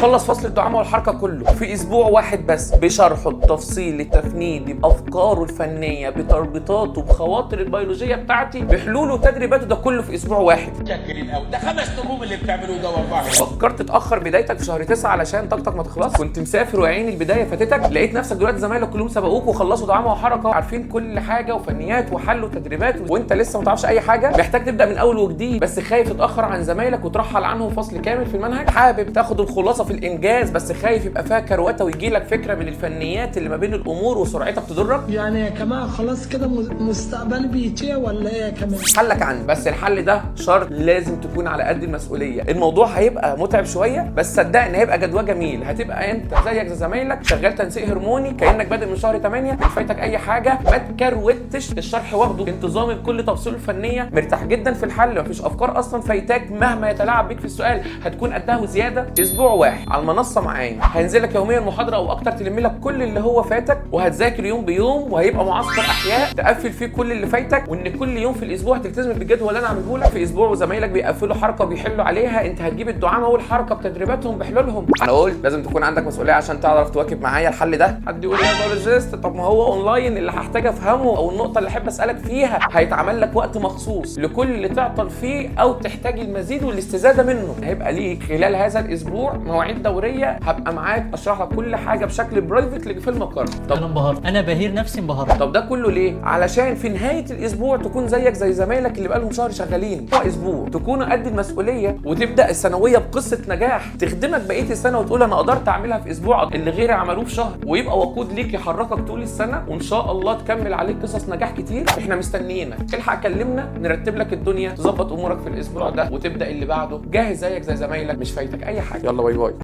خلص فصل الدعامه والحركة كله في اسبوع واحد بس، بشرحه التفصيلي التفنيدي، بافكاره الفنية، بتربيطاته، بخواطر البيولوجية بتاعتي، بحلوله وتدريباته، ده كله في اسبوع واحد. متشكرين قوي، ده 5 نجوم اللي بتعملوه ده والله. فكرت تاخر بدايتك في شهر 9 علشان طاقتك ما تخلص؟ كنت مسافر وعين البداية فاتتك، لقيت نفسك دلوقتي زمايلك كلهم سبقوك وخلصوا دعامة وحركه، عارفين كل حاجة وفنيات وحل وتدريبات، وانت لسه ما تعرفش اي حاجة. محتاج تبدا من اول وجديد، بس خايف تتاخر عن زمايلك وترحل عنهم فصل كامل في المنهج. حابب تاخد الخلاصة في الانجاز، بس خايف يبقى فيها كروته ويجي لك فكرة من الفنيات اللي ما بين الامور وسرعتك تضرك. يعني يا جماعة خلاص كده مستقبلي بيضيع ولا ايه يا كمان؟ حلك عندي، بس الحل ده شرط، لازم تكون على قد المسؤولية. الموضوع هيبقى متعب شوية، بس صدقني هيبقى جدوى جميل. هتبقى انت زيك زي زمايلك شغال تنسيق هرموني كانك بادئ من شهر 8، مش فايتك اي حاجة، ما تكروتش. الشرح واخده انتظامي بكل تفاصيله الفنية، مرتاح جدا في الحل، مفيش افكار اصلا فايتاك، مهما يتلاعب بيك في السؤال هتكون قدها وزيادة. اسبوع واحد على المنصة معايا، هينزل لك يوميا محاضرة او اكتر تلم لك كل اللي هو فاتك، وهتذاكر يوم بيوم، وهيبقى معسكر احياء تقفل فيه كل اللي فايتك، وان كل يوم في الاسبوع هتلتزم بالجدول اللي انا عامله لك في اسبوع، وزمايلك بيقفلوا حركة وبيحلوا عليها، انت هتجيب الدعامه والحركة بتدريباتهم بحلولهم. انا قلت لازم تكون عندك مسؤولية عشان تعرف تواكب معايا الحل ده. حد يقول لي يا biologist، طب ما هو اونلاين، اللي هحتاج افهمه او النقطة اللي احب اسالك فيها هيتعمل لك وقت مخصوص لكل اللي تعطل فيه او تحتاج المزيد والاستزاده منه. هيبقى ليك خلال هذا الاسبوع مواعيد دورية، هبقى معاك اشرح لك كل حاجة بشكل private في المقر. طب انا انبهرت، انا بهير نفسي انبهرت. طب ده كله ليه؟ علشان في نهاية الاسبوع تكون زيك زي زمايلك اللي بقالهم شهر شغالين، هو اسبوع تكونوا قد المسؤولية وتبدا الثانوية بقصة نجاح تخدمك بقية السنة، وتقول انا قدرت اعملها في اسبوع اللي غيري عملوه في شهر، ويبقى وقود ليك يحركك طول السنة، وان شاء الله تكمل عليك قصص نجاح كتير. احنا مستنيينك، الحق كلمنا نرتب لك الدنيا، تظبط امورك في الاسبوع ده وتبدا اللي بعده جاهز زيك زي زمايلك، مش فايتك اي حاجة. يلا bye bye.